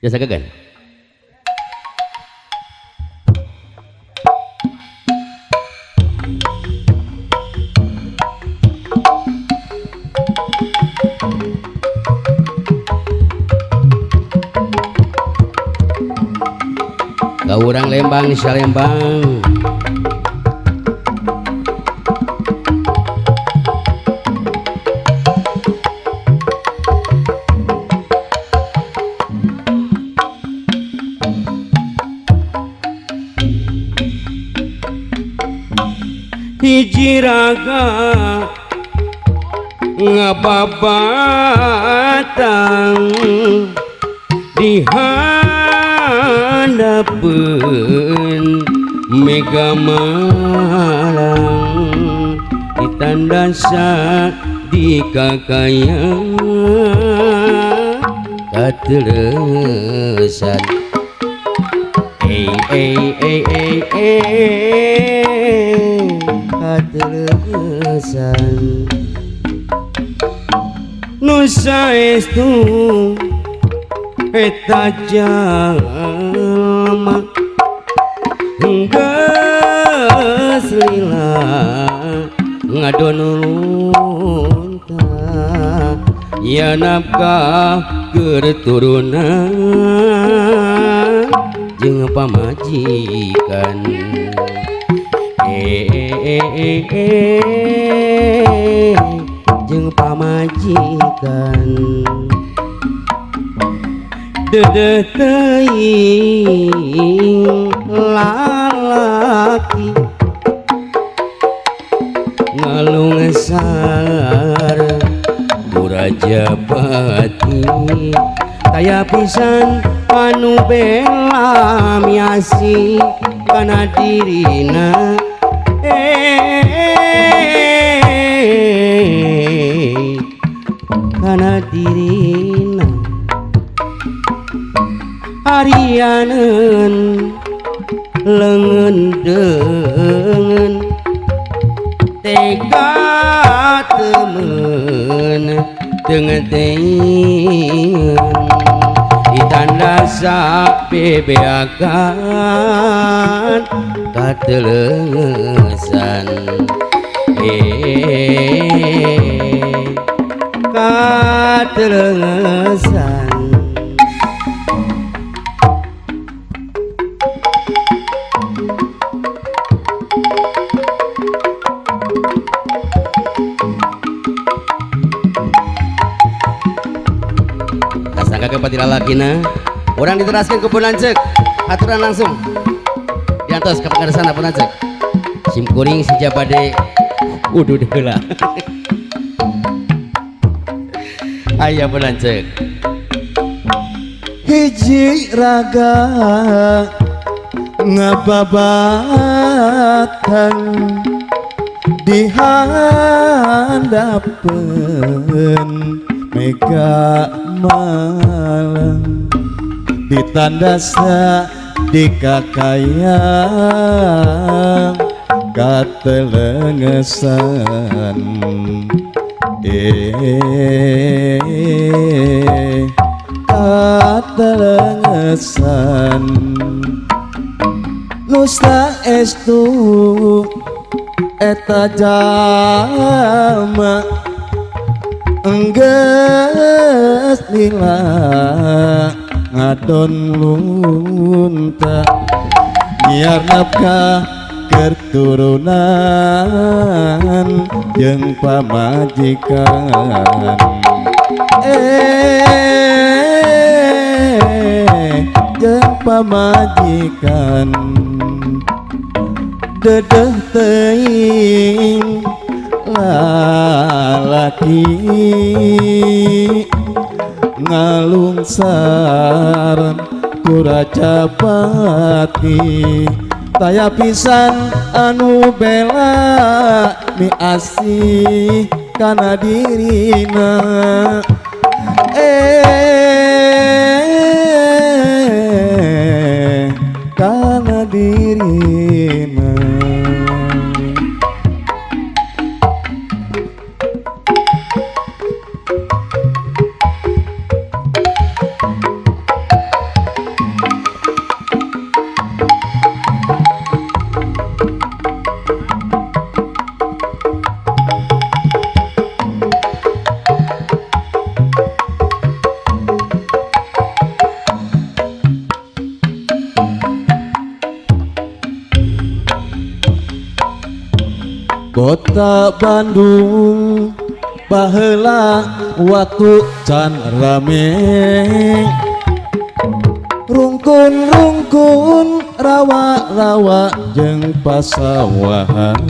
Jasa gagan. Ka urang Lembang Salembang. Hiji raga ngababatang di handapeun mega malang ditandasa di kakayang katelesan. Katelesan nu saestu eta jalma geus lila ngadon lunta ya nafkah keur turunan jeung pamajikan. Jeung pamajikan dedeh teuing lalaki ngalungsar ku Rajapati taya pisan anu bela miasi kana dirina. Kana dirina arianeun leungeun deungeun tega temen dengan teuing ditandasa bebeakan katelengesan. Katelengesan. Kasangka ke lalakina urang diteraskeun ku pun lanceuk aturan langsung diantos ka pangarsana pun lanceuk sim kuring si bade udud heula. Aya pun lanceuk hiji raga ngababatan di handapeun mega malam ditandasa di kakayang katelengesan. Katelengesan nu saestu eta jalma enggeus lila ngadon lunta nyiar nafkah keur turunan jeung pamajikan. Jeung pamajikan dedeh teuing lalaki ngalungsar ku Rajapati taya pisan anu bela miasih kana dirina. Kana dirina. Kota Bandung baheula waktu can rame, rungkun-rungkun rawa-rawa jeung pasawahan,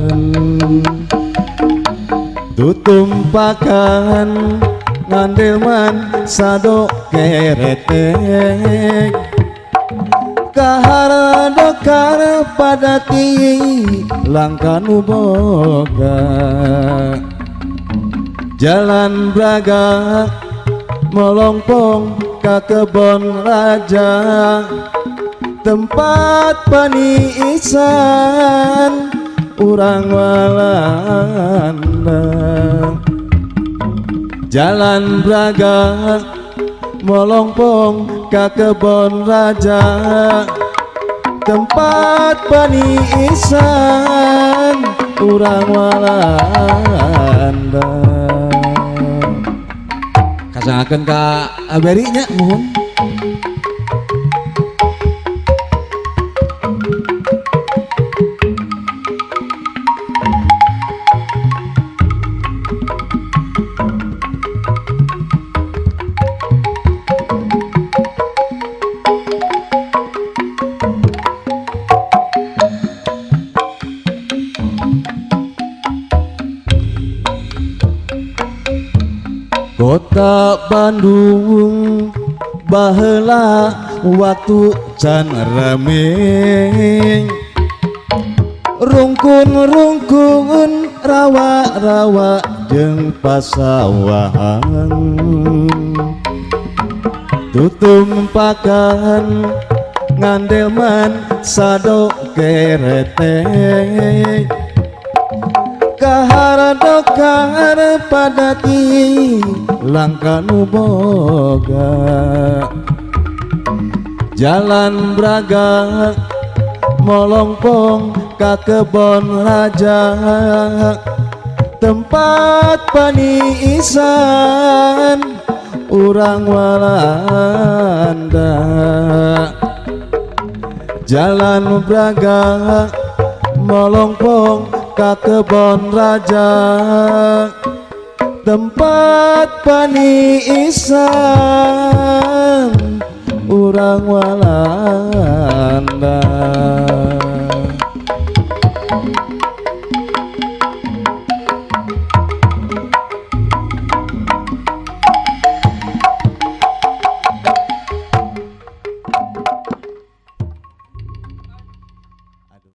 tutumpakan ngandelman sado keretek, kaharadokar padati langka nu boga. Jalan Braga melongpong ka kebon raja, tempat paniisan urang Walanda. Jalan Braga melongpong ka kebon raja, tempat paniisan urang Walanda. Kasangakeun ka Aberi nya, muhun. Kota Bandung baheula waktu can rame, rungkun-rungkun rawa-rawa jeung pasawahan, tutumpakan ngandelman sado keretek, kaharadokar padati langka nu boga. Jalan Braga molongpong ka kebon raja, tempat paniisan urang Walanda. Jalan Braga molongpong ka kebon raja, tempat paniisan urang Walanda.